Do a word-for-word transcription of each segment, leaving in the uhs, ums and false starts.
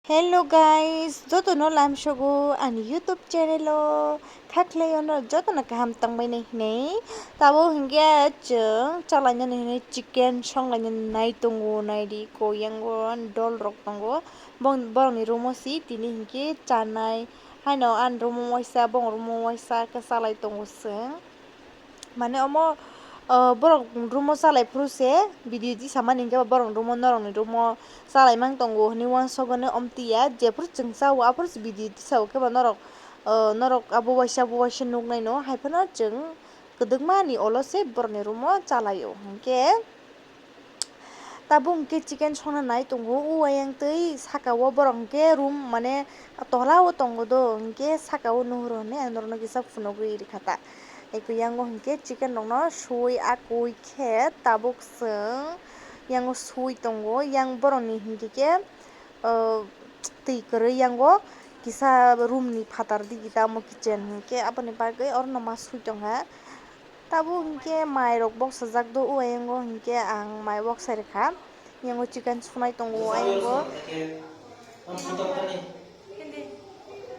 Hello guys, jotono lamsogo ani YouTube channel o, kha khlai ono jotono kaham tongbainai hinwi. Tabuk hinkhe chwng chalainani hinwi chicken songlainani nai tongo, naidi koyango dol rok tongo. Bong-, borokni room o si tini hinkhe chanai haino ani room o waisa, bong room o waisa khe chalai tongo chwng. Mane omo, o, borok room o chalai phuru se video tisamani hinkhe borok room o norokni room o chalai mang tongo hinwi uansukgwi omtwi ya, jephuru chwng chao aphuru se video tisao khe ba norok, o, norok abo waisa abo waisa nuknai no, hai phano chwng kwdwkma ni olo se borokni room o chalai o hinkhe. Tabuk hwnkhe chicken songna nai tongo, o ayang twi saka o borok hwnkhe room mane tola o tongo do, hwnkhe saka o nuhur hwnwi ang norokno kisa phunugwi rikha ta. Eko yango hwnkhe chicken rokno suwi akwi khe tabuk chwng yango suwi tongo, yang borokni hwnkhe khe, o, twi kwrwi yango kisa room ni phatar digi tamo kitchen hwnkhe aboni bagwi orono ma swi tongkha. Tabuk hinkhe mai rok boksajak do, o ayang o hinkhe ang mai boksai rwkha. Yango chicken sunai tongo, o ayang o.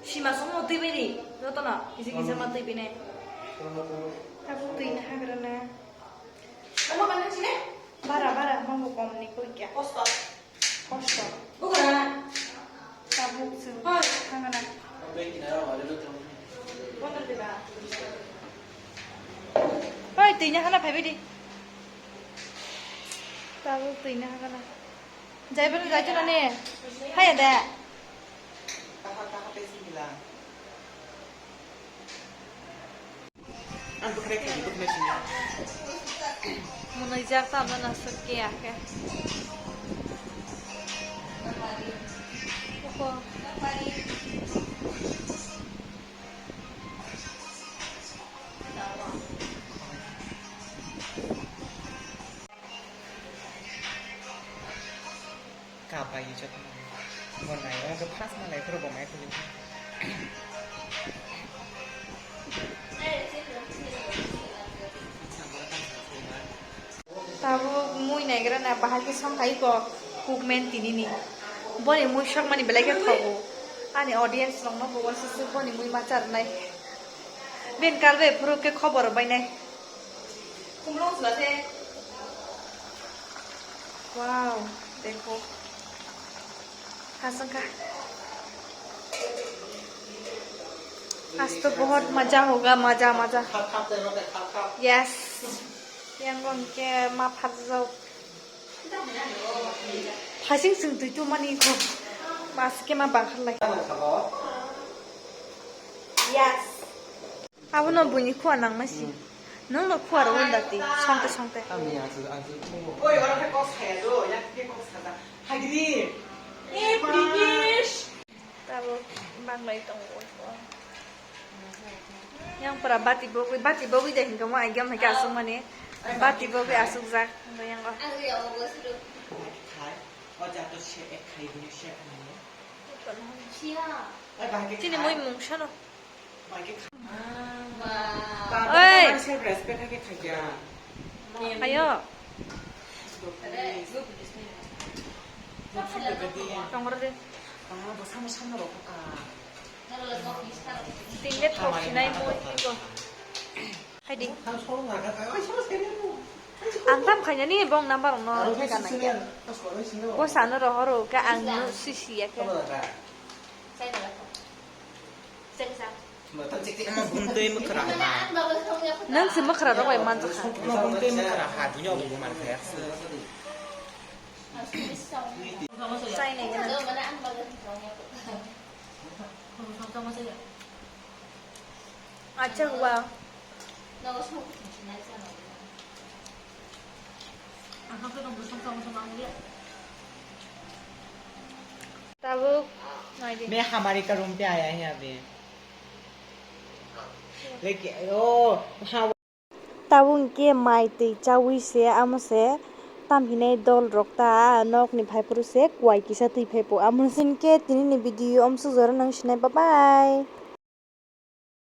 Sima songmo twi bai di, jotono kisa kisa ma twi bai nai. Tabuk twi na hagra na. Bara, bara, mango kom ni koi kya. Kosto. Bugra. Tabuk se. Hoi. Thangana. Hoi, twi na hana phaibai di. Tabuk twi na hana. Jaibar jai chuna ne. Hai da. Ang bwkhwnai khaidi, bwkhwnai simi. Mwnwijak tamo nasuk kiya khe. Oho. Kapai jotno. Bo nai, o to first malai phuru bo mai khuli. Tabuk mui naigra na bahai khe songkhai ko cookman tinini. Boni mui sokmani belai khe thogo. Ani audience rokno bo uansuk boni mui ma charwnai. Bini kal bai phuru khe khobor rwbainai. Wow, dekho. Hasangkha. आज तो बहुत मजा होगा, मजा, मजा। Yes. Yang gong ke ma phat jok. Phasing sing twi tu mani ko. Mas ke ma bang khalai. Yes. Abono buini khua nangma si. Hmm. Nwng no khua rw wng da ti, songte songte. Ami asu, asu thungo. Oi, oro khe kok saya do, yak khe kok saja. Hagiri. Eh, Pritesh. Tabo banglai tongo. Yang pura bati bogwi, bati bogwi de hinka mo aigam hai ka asuk mani. Bati bogwi asuk jak, hinka yang go. Khai, khai. O jato se ek khai bini se khai. Chini mui mung sano. Oi. Ayo. Tongro de. Tingle thok sinai mui ko. Haidi. Ang tam khainani bong number no theka nangya. Bo sano rohoro ka ang no sisi ya ka. Ama bumtwi mwkhra ha. Nang se mwkhra rok bai manjakha. Ama bumtwi mwkhra ha, dunya obo man kaya. Chai nai gana. Acha hua. Tabuk nai di. मैं हमारे का रूम पे आया है अभी। लेकिन ओ हाँ। Tabuk hwnkhe mai twi chaui se amo se tam hinai dol rok ta nokni phai phuru se kuai kisa twi phai po amo se hwnkhe tini ni video amsuk jora nang sinai bye bye.